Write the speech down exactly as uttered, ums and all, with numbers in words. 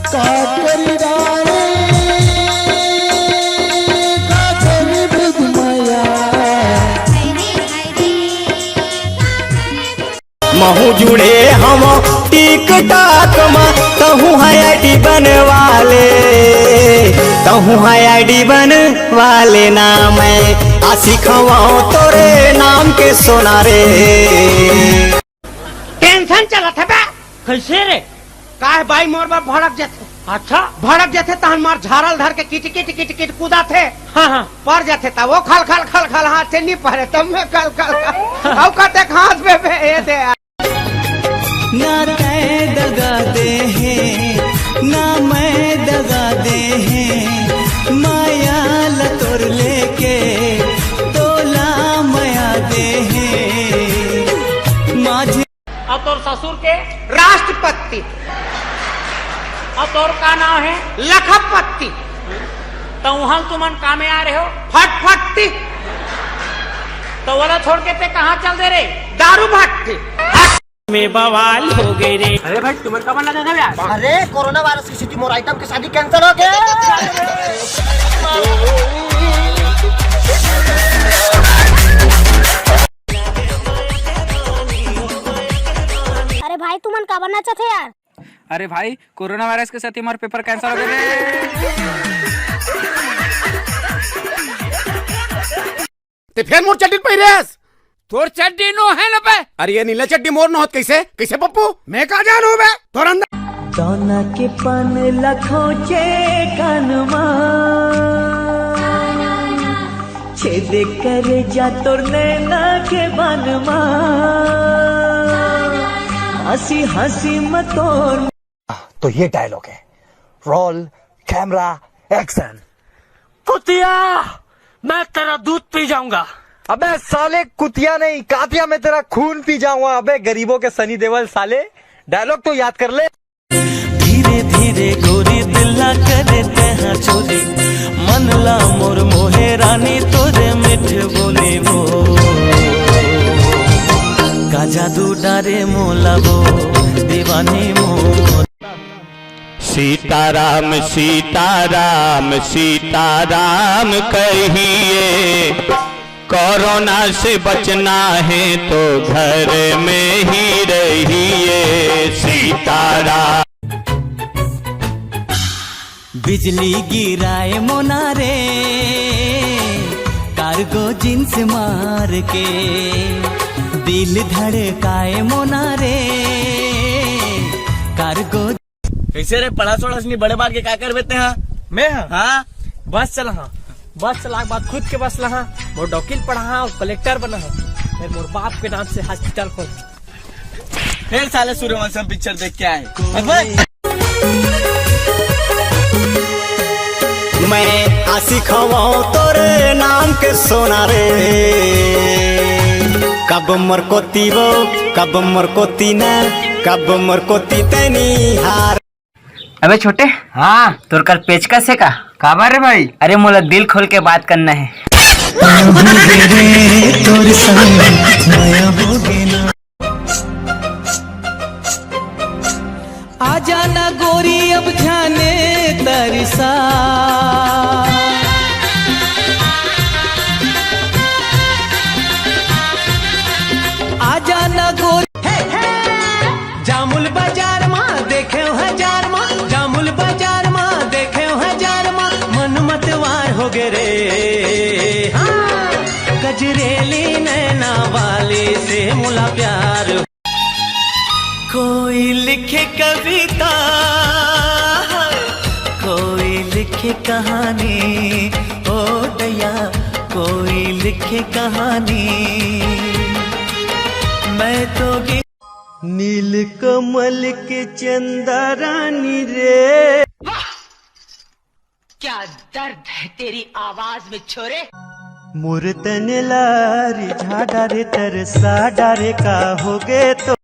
का करी रानी, का करी बिधु मैया। महू जुड़े हवं TikTok म, तहूं ह I D बनवा ले, तहूं ह I D बनवा ले ना, मैं आशिक हवं तोरे नाम के सोना रे। Tension चलत हे बे। कइसे रे? काहे बाई मोर बर भड़क जथे। अच्छा। भड़क जथे तहन मार झारल धर के किट किट किट किट कूदथे। हाँ, हाँ। पर जथे त वो खल खल खल खल हाथ से नी परे, तब मैं खल खल खल। अउ कते घास पे बे, ए दे। ना तैं दगा दे हे, ना मैं दगा दे हे, माया ल तोर लेके तोला मया दे हे। माझे अउ तोर ससुर के? राष्ट्रपति। अउ तोर का नाम हे? लखपति। त उहाँ तुमन का में आय रहे हो? फटफटी। त ओला छोड़ के तैं कहाँ चल दे रे? दारू भट्टी। में बवाल हो गे रे। अरे भाई, तुमन का बना था यार? अरे, कोरोना वायरस के सेती मोर आइटम के शादी cancel हो गे। अरे भाई, तुमन काबर नाचत हे यार? अरे भाई, कोरोना वायरस के सेती मोर paper cancel हो गे रे। तैं फेर मोर चड्डी पहिरे हस? तोर चड्डी नोहे न बे। अरे ये नीला चड्डी मोर नोहत कइसे? कइसे पप्पू? मैं का जानहूं बे? तोर अंदर दोना के पन ल खोंचे कान मा, छेद करे जा तोर नैना के बान मा, हंसी हंसी म तोर। तो ये dialogue है, roll, camera, action। कुतिया, मैं तेरा दूध पी जाऊंगा। अबे साले कुतिया नहीं, कातिया, मैं तेरा खून पी जाऊंगा। अबे गरीबों के सनी देओल साले, dialogue तो याद कर ले। धीरे धीरे गोरी दिल ला करे तैं हा चोरी, मन ला मोर मोहे रानी तोरे मीठ बोली वो। का जादू डारे मोला वो दीवानी मोर। सीताराम, सीताराम, सीताराम कहिए। कोरोना से बचना है तो घर में ही रहिए। सीताराम। बिजली गिराए मोना रे, cargo jeans मार के, दिल धड़काए मोना रे, cargo। कइसे रे, पढ़ा छोड़ा असनी बड़े बार के का करबे तैं हा? मैं हा? हाँ। बस चलाहूं। बस चला के बाद खुद के बस लाहूं, मोर डौकी ल पढ़ाहूं अउ कलेक्टर बनाहूं। फेर मोर बाप के नाम से hospital खोल। फेर साले सूर्यवंशम picture देख के आए। अबे! मैं आशिक हवं तोरे नाम के सोना रे। कब मोर कोती वो, कब मोर कोती ना, कब मोर कोती तैं निहार। अबे छोटे। हाँ। तोर कर पेचकस हे का? काबर रे भाई? अरे मोला दिल खोल के बात करना हे। आजा ना गोरी अब ध्यान तरसा। आजा ना गोरी। हे, हे। जामुल बाजार मा देखे हजार मा, जामुल बाजार मा देखे हजार मा, मन मतवार हो गे रे। हाँ। गजरेली नैना वाली से मोला प्यार। कोई लिखे कविता, कोई लिखे कहानी, ओ दया, कोई लिखे कहानी। मैं तो गे- नील कमल के चंदा रानी रे। क्या दर्द है तेरी आवाज में, छोरे। मोर तन ला रिझा डारे, तरसा डारे, का हो गे तो।